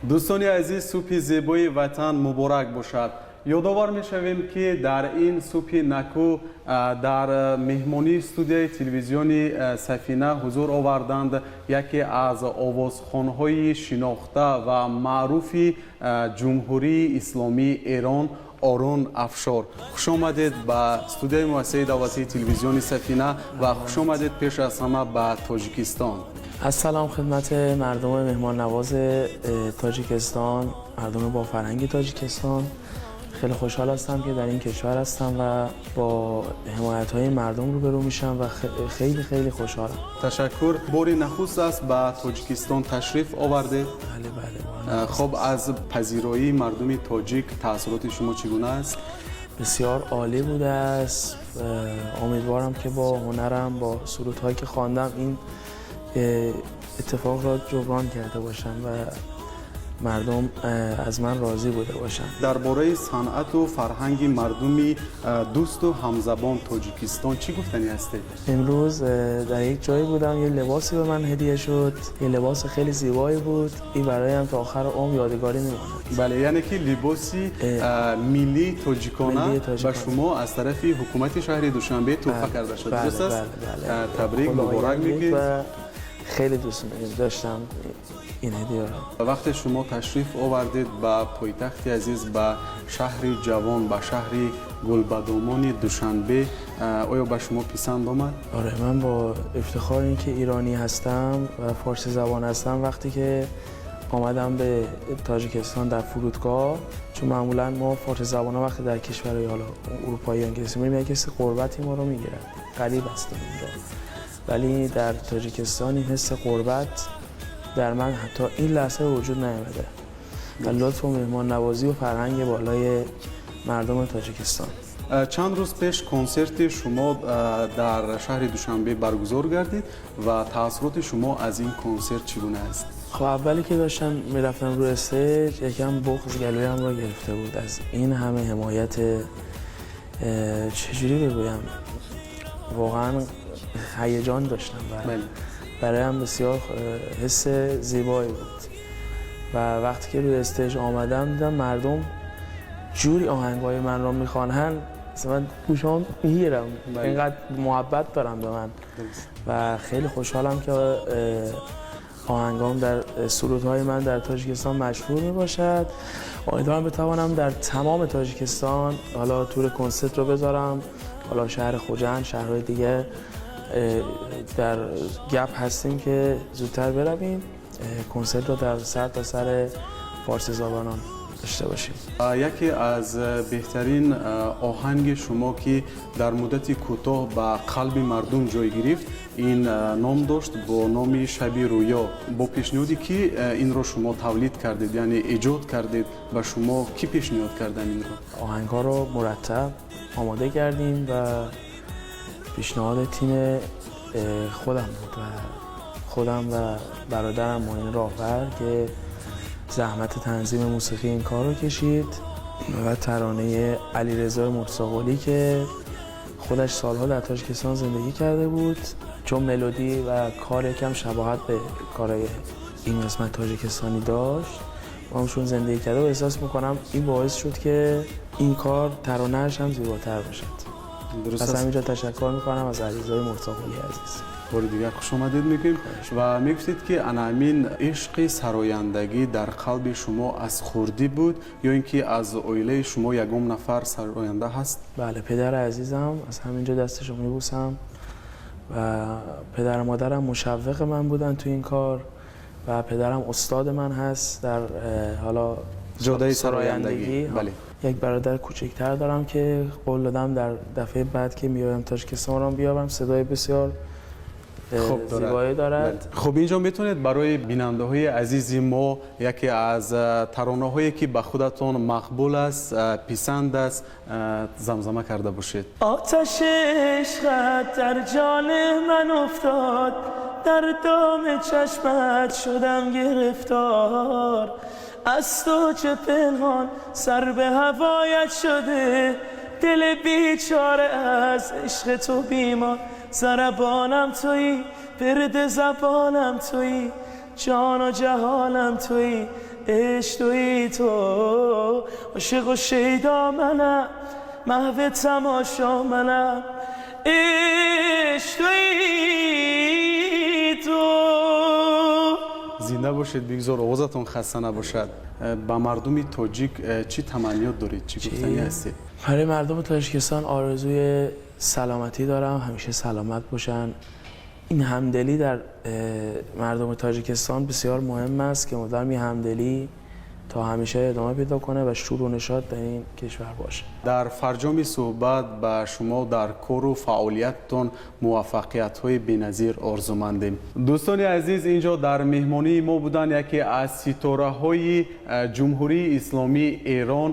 Дӯстони азиз, субҳи зебои ватан муборак бошад. Ёдовар мешавем, ки дар ин субҳи наку дар меҳмонии студияи телевизиони Сафина ҳузур оварданд яке аз овозхонҳои шинохта ва маъруфи Ҷумҳурии Исломии Эрон, Орун Афшор. Хуш омадед ба студияи муассисаи давлатии телевизиони Сафина ва хуш омадед пеш аз ҳама ба Тоҷикистон. از سلام خدمت مردم مهمان نواز تاجیکستان، مردم با فرهنگ تاجیکستان. خیلی خوشحال هستم که در این کشور هستم و با حمایت های مردم روبرو میشم و خیلی خیلی خوشحالم. Ташаккур. Бори нахуст аст ба Тоҷикистон ташриф овардед? بله. Хоб, аз пазироии мардуми тоҷик таассуроти шумо чӣ гуна аст? بسیار عالی بوده است. امیدوارم که با هنرم، با سرودهایی که خواندم، این اتفاق را جبران کرده باشم و مردم از من راضی بوده باشند. Дар бораи санъату фарҳанги мардуми дӯсту ҳамзабон Тоҷикистон чӣ гуфтанӣ ҳастед? امروز در یک جایی بودم، یه لباسی به من هدیه شد، یه لباس خیلی زیبایی بود. این برایم تا آخر عمر یادگاری میماند. Бале, яъне ки либоси миллии тоҷикона миллии ба тоҷикона. Шумо аз тарафи ҳукумати шаҳри Душанбе тӯҳфа карда шуд, дуруст аст? بله. Табрик, муборак خدایند بود мегӯед. و خیلی دوست داشتم این هدیه را. Вақте шумо ташриф овардед ба пойтахти азиз, ба шаҳри ҷавон, ба шаҳри гулбадомони Душанбе, оё ба шумо писанд омад? آره، من با افتخار اینکه ایرانی هستم و فارسی زبان هستم، وقتی که آمدم به تاجیکستان در فرودگاه، چون معمولا ما فارسی زبان ها وقتی در کشورهای حالا اروپایی یا انگلیسی میریم، یک حس غربتی ما رو میگیرد، غریب هستیم اونجا، ولی در تاجیکستان این حس غربت در من حتی این لحظه وجود نیامده و لطف و مهمان نوازی و فرهنگ بالای مردم تاجیکستان. Чанд рӯз пеш консерти шумо дар шаҳри Душанбе баргузор гардид ва таассуроти шумо аз ин консерт чӣ гуна аст? خب، اولی که داشتم میرفتم رو stage، یکم بغض گلویم رو گرفته بود از این همه حمایت. چجوری بگویم، واقعا هیجان داشتم و برایم بسیار حس زیبایی بود و وقتی که روی stage آمدم، دیدم مردم جوری آهنگای من را میخوانن، مثلا من گوشام میگیرم، اینقدر محبت دارن به من و خیلی خوشحالم که آهنگام در سرودهای من در تاجیکستان مشهور می باشد. امیدوارم بتوانم در تمام تاجیکستان حالا تور کنسرت رو بذارم، حالا شهر خجند، شهرهای دیگه. در گپ هستیم که زودتر برویم کنسرت رو در سر تا سر فارسی زبانان داشته باشیم. Яке аз беҳтарин оҳанги шумо, ки дар муддати кӯтоҳ ба қалби мардум ҷой гирифт, ин ном дошт бо номи «Шаби рӯё». Бо пешниҳоди кӣ инро шумо тавлид кардед, яъне эҷод кардед? Ба шумо кӣ пешниҳод кардан инро? آهنگ ها رو مرتب آماده کردیم و پیشنهاد تیم خودم بود و خودم و برادرم معین راهور که زحمت تنظیم موسیقی این کار رو کشید و ترانه علیرضا مرتضی‌قلی که خودش سالها در تاجیکستان زندگی کرده بود، چون ملودی و کار یکم شباهت به کارهای این قسمت تاجیکستانی داشت و همشون زندگی کرده و احساس میکنم این باعث شد که این کار ترانه‌اش هم زیباتر باشد. Дуруст پس аст. همینجا تشکر میکنم از علیرضای مرتضی‌قلی عزیز. Бори дигар хуш омадед мегӯем ва мегуфтед, ки ана ҳамин ишқи сарояндагӣ дар қалби шумо аз хурдӣ буд ё ин ки аз оилаи шумо ягон нафар сароянда ҳаст? بله، پدر عزیزم، از همینجا دستشو میبوسم و پدر و مادرم مشوق من بودن تو این کار و پدرم استاد من هست در حالا ҷодаи сарояндагӣ، бале. یک برادر کوچکتر دارم که قول دادم در دفعه بعد که میایم تاجیکستان رو بیارم. صدای بسیار хуб дорад. زیبایی دارد. Бале. Хуб، инҷо метавонед барои бинандаҳои азизи мо яке аз таронаҳое, ки ба худатон мақбул аст, писанд аст, замзама карда бошед? آتش عشقت در جان من افتاد، در دام چشمت شدم گرفتار. از تو چه پنهان، سر به هوایت شده، دل بیچاره از عشق تو بیمار. ضربانم تویی، ورد زبانم تویی، جان و جهانم تویی. عشق تویی تو، عاشق و شیدا منم، محو تماشا منم، عشق تویی تو. Зинда бошед, бигзор овозатон хаста набошад. Ба мардуми тоҷик чӣ таманниёт доред, чӣ гуфтанӣ ҳастед? برای مردم تاجیکستان آرزوی سلامتی دارم، همیشه سلامت باشن. این همدلی در مردم تاجیکستان بسیار مهم است که امیدوارم این همدلی تا همیشه ادامه پیدا کنه و شور و نشاط در این کشور باشه. Дар фарҷоми суҳбат ба шумо дар кору фаъолияттон муваффақиятҳои беназир орзумандем. Дӯстони азиз, ин ҷо дар меҳмонии мо буданд яке аз ситораҳои Ҷумҳурии Исломии Эрон.